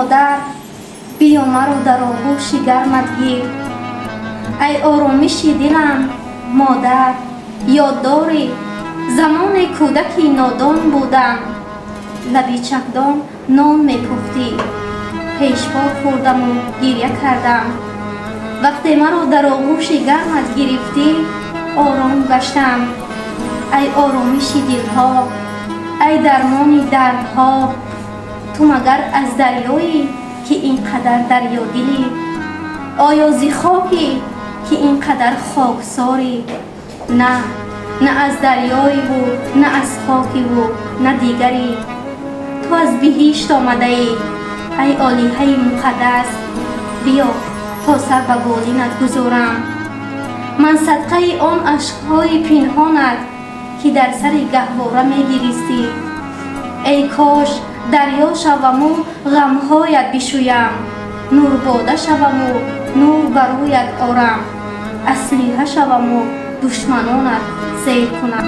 Модар, биё, маро дар оғӯши гармат гир. Ай оромиши дилам, модар, ёд дорӣ, замоне кӯдаки нодон будам, лаби чакдон нон мепухтӣ, пешпо хӯрдаму гиря кардам. Вақте маро дар оғӯши гармат гирифтӣ, ором гаштам. Ай оромиши дилҳо, ай дармони дардҳо, ту магар аз дарёӣ, ки ин қадар дарёдилӣ? Оё зи хокӣ, ки ин қадар хоксорӣ? На, на аз дарёиву на аз хокиву на дигарӣ. Ту аз биҳишт омадаӣ, ай олиҳаи муқаддас. Биё, то сар ба болинат гузорам. Ман садқаи он ашкҳои пинҳонат, ки дар сари гаҳвора мегиристӣ. Эй кош дарё шаваму ғамҳоят бишӯям, нурбода шаваму нур бар рӯят орам, аслиҳа шаваму душманонат зер кунам.